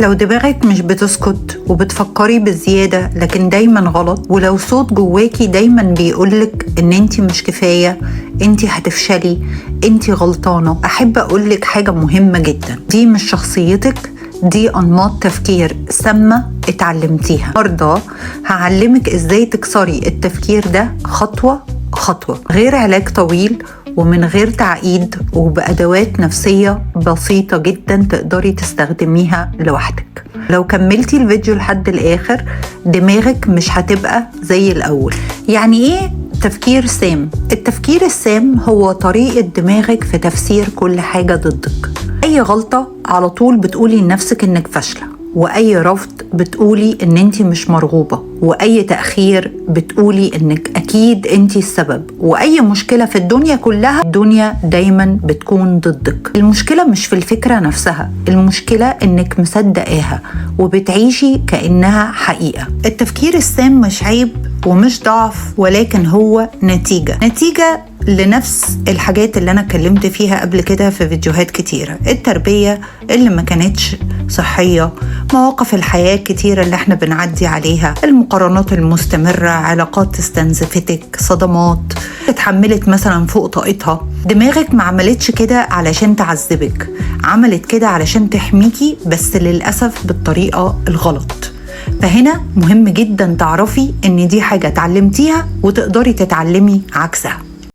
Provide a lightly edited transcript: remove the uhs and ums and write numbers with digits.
لو دماغك مش بتسكت وبتفكري بزيادة لكن دايما غلط، ولو صوت جواكي دايما بيقولك ان انتي مش كفاية، انتي هتفشلي، انتي غلطانة، احب اقولك حاجة مهمة جدا: دي مش شخصيتك، دي انماط تفكير سامة اتعلمتيها. النهارده هعلمك ازاي تكسري التفكير ده خطوة خطوة، غير علاج طويل ومن غير تعقيد، وبأدوات نفسية بسيطة جدا تقدري تستخدميها لوحدك. لو كملتي الفيديو لحد الآخر دماغك مش هتبقى زي الأول. يعني إيه تفكير سام؟ التفكير السام هو طريقة دماغك في تفسير كل حاجة ضدك. أي غلطة على طول بتقولي لنفسك إنك فاشلة، واي رفض بتقولي ان انت مش مرغوبة، واي تأخير بتقولي انك اكيد انت السبب، واي مشكلة في الدنيا كلها، الدنيا دايما بتكون ضدك. المشكلة مش في الفكرة نفسها، المشكلة انك مصدقاها وبتعيشي كأنها حقيقة. التفكير السام مش عيب ومش ضعف، ولكن هو نتيجة لنفس الحاجات اللي أنا اتكلمت فيها قبل كده في فيديوهات كتيرة: التربية اللي ما كانتش صحية، مواقف الحياة الكتيرة اللي احنا بنعدي عليها، المقارنات المستمرة، علاقات استنزفتك، صدمات اتحملت مثلا فوق طاقتها. دماغك ما عملتش كده علشان تعذبك، عملت كده علشان تحميكي، بس للأسف بالطريقة الغلط. فهنا مهم جدا تعرفي ان دي حاجة اتعلمتيها وتقدري تتعلمي عكسها.